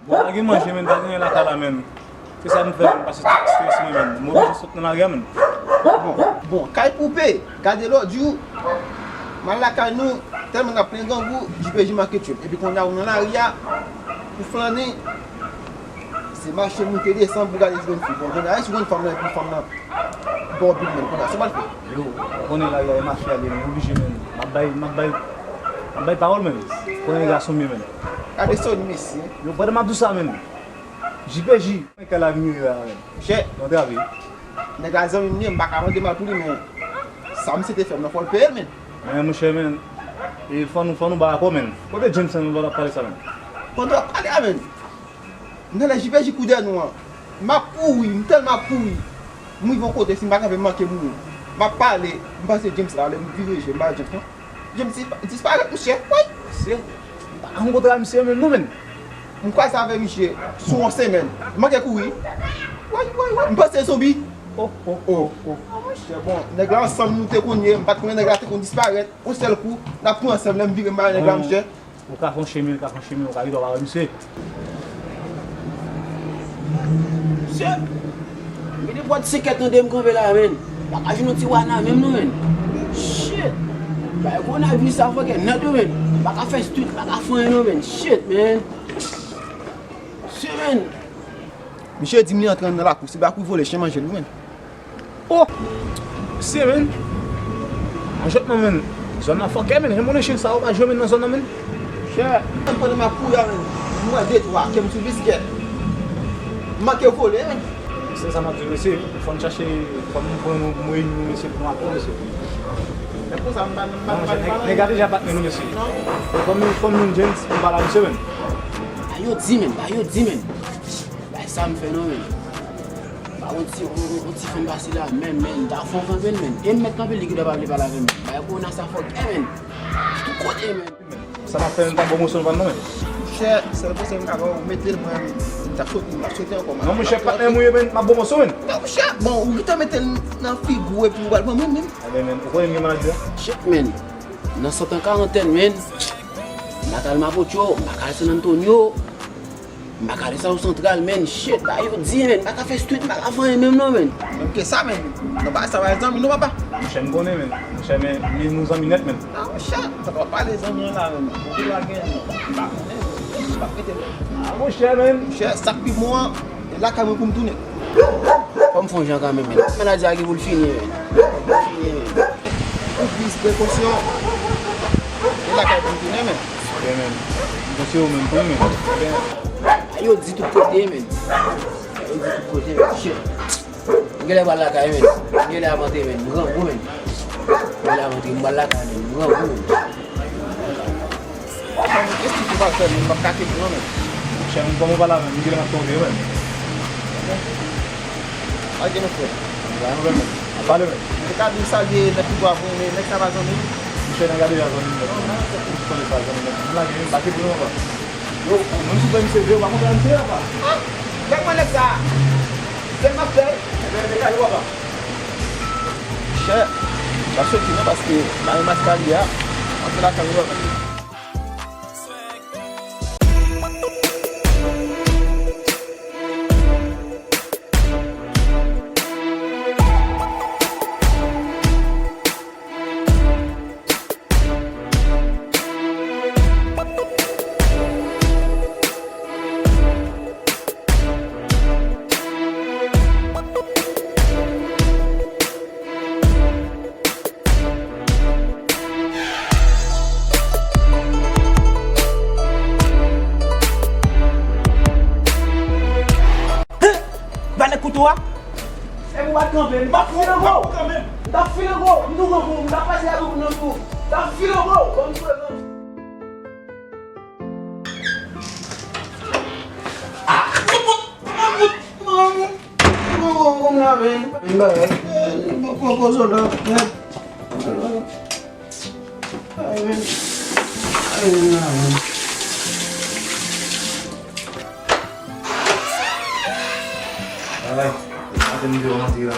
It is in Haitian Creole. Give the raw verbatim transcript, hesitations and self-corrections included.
Bon, pa gen manje, menn, pa gen anyen lakay la, menn. Se sa m fè, menn, pase tout strès mwen, menn. M oblije sot nan lari a, menn. Bon, bon, kay koupe. Gade lòt jou, m al lakay nou, tèlman n ap plen grangou, J P J manke tchwep. Epi kounye a ou nan lari a, ou flannen, se mache moute desann pou gade si w jwenn fi. Bon, jwenn, si w jwenn fanm nan, epi fanm nan ba w bib, menn, kounye a, sa w pral fè? Yo, ou konnen lari a e mache ale, menn, oblije, menn. M ap bay, m ap bay, m ap bay pawòl, menn. Ou konnen gason m ye, menn. Gade sòt mesye. Yo, pandan m ap di w sa, menn. J P J. Mwen kè la vin rive la, menn. Monchè. Yon travy. Nèg la zanmi m li, m pa ka mande mal pou li, men sa misye te fè m nan, fò l peye l, menn. Men monchè, menn, e fò nou, fò nou ba akò, menn. Kote James, menn, pandan w ap pale sa, menn? Pandan w ap pale a, menn. Nan lè J P J kou dèyè nou an, m ap kouri, m tèlman ap kouri. M rive yon kote, si m pa kanpe, m manke mouri. M ap pale, m pase James la, lè m vire je, m pa wè James non. James dispa-, disparèt, monchè. Woy! Mesye, m pa rankontre a misye menm non, menn. M kwaze avè misye sou yon semèn. M manke kouri. Woy, woy, woy, m panse zonbi. Oh, oh, oh, oh. Ah, monchè, bon, nèg la ansanm nou te konn ye, m pa t konnen nèg la te konn disparèt. Yon sèl kou, n ap pran ansanm, lè m vire m pa wè nèg la, monchè. Ou ka fè yon chemen, ou ka fè yon chemen, ou ka rive, ou pa wè misye. Mesye, m gen de pwòt senkant an de m kanpe la, menn. M pa ka jwenn yon ti wana menm non, menn. Shit. Bay kowonaviris sa fòkè nèt wi, menn. M pa ka fè street, m pa ka fè anyen non, menn. Shit, menn. Mesye, menn. Misye di m li antre nan lakou. Si l pa kouri vole, chen manje l wi, menn. Oh! Mesye, menn. Mwen jwenn nan, menn. Zòn nan fòkè, menn. Jan moun chen sa yo pa jwe, menn, nan zòn nan, menn. Chè, pandan m ap kouri a, menn, m wè de twa, kè m sou biskèt. M manke vole, menn. Se sa m ap di w, mesye. Fò n chache, fò n pran nou, mwen nou, mesye, pou nou apre, mesye. Men konsa, m pa, m pa, m pa, m pa. Nèg la deja bat men nou, mesye. Fò m, fò m jwenn James pou m pale a misye, menn. Ba yo di, menn, ba yo di, menn. Bay sa m fè non, menn. Ba yon ti, yon, yon, yon ti fanm pase la, menn, menn, m ta fon kanpe l, menn. E m mèt kanpe l, li gentan pa vle pale avè m. Bay kowona sa fòkè, menn. Tout kote, menn. Sa m ap fè, menn, m pa bon moso nan vann non, menn. Monchè, sèl konsèy m ka ba w, mete l, mwen, m t ap soti, m t ap soti ankò, man. Non, monchè, patnè m ou ye, menn, m ap bon moso, menn. Non, monchè, bon, ou gentan mete l nan figi w epi ou pral pran mwen menm. Enben, menn, ou konnen m gen maladi a? Shit, menn. Nan sant an karantèn, menn. M pa ka al Mapotyo, m pa ka al San Antonio. M pa ka ale South Central, menn. Shit, ba yo di, menn. M pa ka fè street, m pa ka fè anyen menm non, menn. Menm ke sa, menn. Nou pa sa, pa zanmi nou, papa. Monchè, m konnen, menn. Monchè, men, men nou zanmi nèt, menn. Ah, monchè, sa pa pale zanmi an la, menn. Ou la gen, menn. M pa konnen, menn. M pa rete, menn. Ah, monchè, menn. Monchè, sa k pi bon an, e lakay mwen pou m tounen. Fò m fè yon jan kanmenm, menn. Maladi a gen pou l fini, menn. Pou l fini, menn. Pou plis prekosyon, e lakay pou m tounen, menn. Ok, menn. M panse ou menm tou, menn. Ebyen, yo di tout kote, menn. Yo di tout kote, menn. Shit. M genlè pral lakay, menn. M genlè ap antre, menn. M grangou, menn. M genlè ap antre, m pral lakay, menn. M grangou, menn. Bon, men, eski ou pa fè, men m p ap kake pou non, men. Chè, m kòman w pa la, men m genlè m ap tonbe, men. Pa gen non, frè. Pa gen pwoblèm, men. Ap pale, men. Ou te ka di m salye nèg ki bwa pou mwen, men nèg sa pa zanmi m. Monchè, nan gade a zanmi m, men. Ou konnen sa, zanmi m, men. M lage, men m pa kake pou non, papa. Yo, menm si w fè misye vre, ou pa konprann misye, papa. Ah! Lè mwen nèg sa. Se m ap fè. Ebyen, degaje, papa. Chè, m ap soti non, paske m pa gen mas kalye a. Antre lakay ou, papa. Valè kouto a. E pou w pa t kanpe, m t ap file gwo. M t ap file gwo. M tou gwo pou ou. M t ap pase avè w nan tou. M t ap file gwo. Bon, m file gwo. Ah! Bon, bon, bon, bon, bon, bon, bon, la, men. Bon, bon, bon, bon, la, men. Ay, men. Ay, men, la, men. Ay, atann m te rantre la.